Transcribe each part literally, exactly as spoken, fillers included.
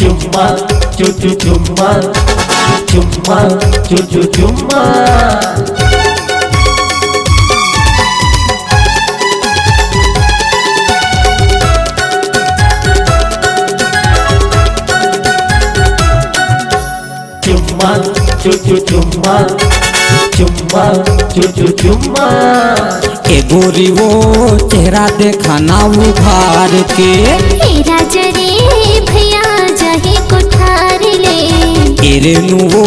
चुम्मा, चु चु चुम्मा, चुम्मा, चु चु चुम्मा। चुम्मा, चु चु चुम्मा, चुम्मा, चु चु चुम्मा। ए गोरी वो चेहरा देखा ना उघार के। ए राजा रे भैया जाही कोठार ले। ए रेनू वो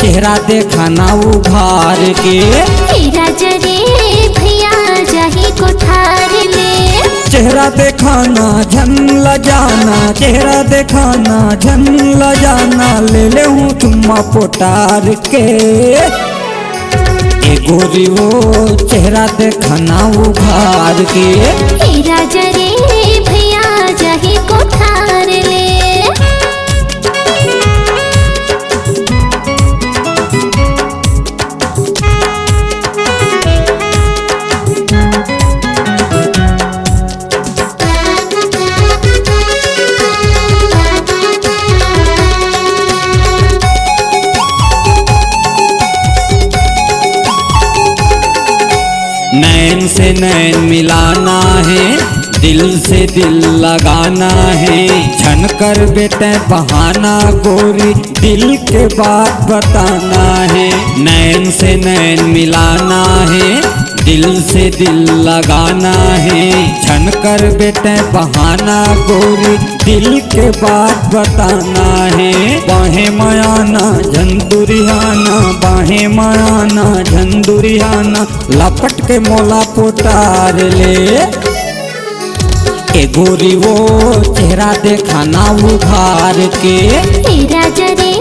चेहरा देखा ना उघार के। ए राजा रे भैया जाही कोठार ले। चेहरा देखा ना झन लजाना, चेहरा देखा ना झन लजाना, ले ले हूँ चुम्मा पोटार के। ए गोरी वो चेहरा देखा ना उघार के। ए राजा रे भैया जाही कोठार ले। नैन से नैन मिलाना है, दिल से दिल लगाना है। झन करबे तैं बहाना गोरी, दिल के बात बताना है। नैन से नैन मिलाना है, दिल से दिल लगाना है। झन करबे तैं बहाना गोरी, दिल के बात बताना है। बाहें म आना झन दुरिहाना, बाहें म आना झन दुरिहाना, लपट के मोला पोटार ले। ए गोरी वो चेहरा देखा ना उघार के। ए राजा रे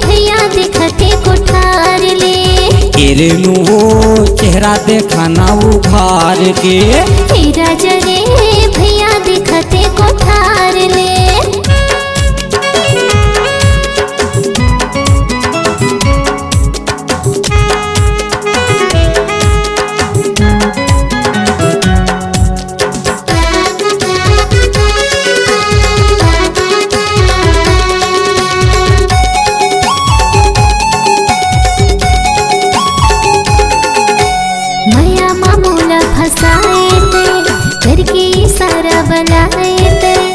भैया देखा तैं कोठार ले। ए रेनू वो चेहरा देखा ना उघार के। ए राजा रे भैया देखा तैं कोठार ले। मया म मोला फसाए तैं, करके इशारा बलाए तैं।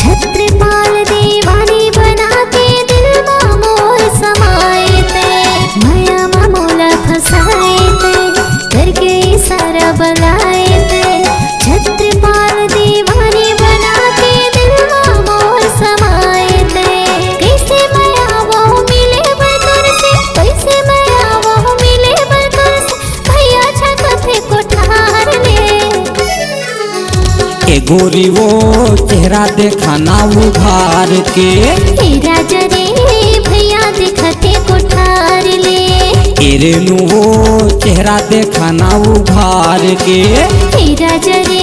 छत्रपाल दीवानी बना के दिल म मोर समाए तैं। मया म मोला फसाए तैं, करके इशारा बलाए तैं। छत्रपाल दीवानी बना के दिल म मोर समाए तैं। कैसे मैं आवहूँ मिले बर तोर से, कैसे मैं आवहूँ मिले बर तोर से, भैया छकथे कोठार ले। ए गोरी वो चेहरा देखा ना उघार के। ए राजा रे भैया देखा तैं कोठार ले। ए रेनू वो चेहरा देखा ना उघार के। ए राजा रे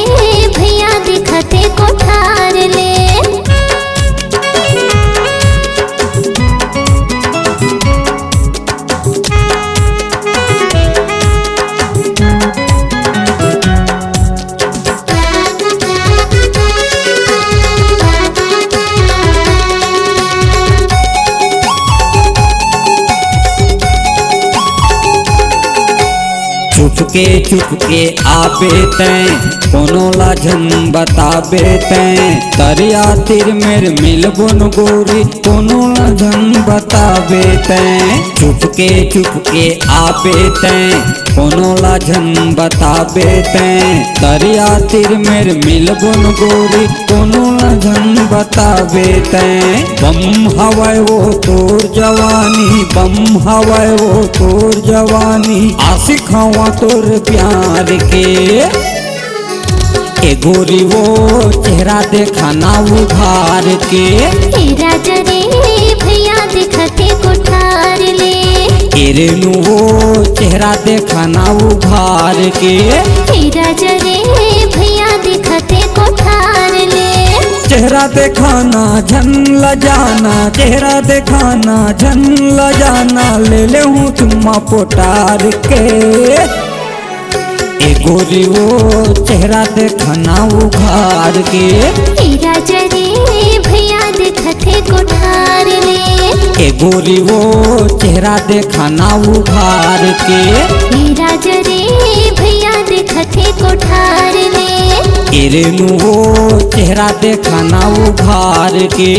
भैया देखा तैं कोठार ले। चुपके चुपके आबे तैं, कोनो ला झन बताबे तैं। तरिया तीर मेर मिलबो न गोरी, कोनो ला झन बताबे तैं। चुपके चुपके आबे तैं, कोनो ला झन बताबे तैं। तरिया तीर मेर मिलबो न गोरी, कोनो ला झन बताबे तैं। बम हवय वो तोर जवानी, बम हवय वो तोर जवानी, आशिक हवं तोर प्यार के। ए गोरी वो चेहरा देखा ना उघार के। ए राजा रे भैया देखा तैं कोठार ले। ए रेनू वो चेहरा देखा ना उघार के। ए राजा रे भैया देखा तैं कोठार ले। चेहरा देखा ना झन लजाना, चेहरा देखा ना झन लजाना, ले ले हूँ चुम्मा पोटार के। ए गोरी वो चेहरा देखा ना उघार के। ए राजा रे भैया देखा तैं कोठार गोरी वो चेहरा देखा ना उघार के। ए राजा रे भैया देखत हे कोठार में। ए रेनू वो चेहरा देखा ना उघार के।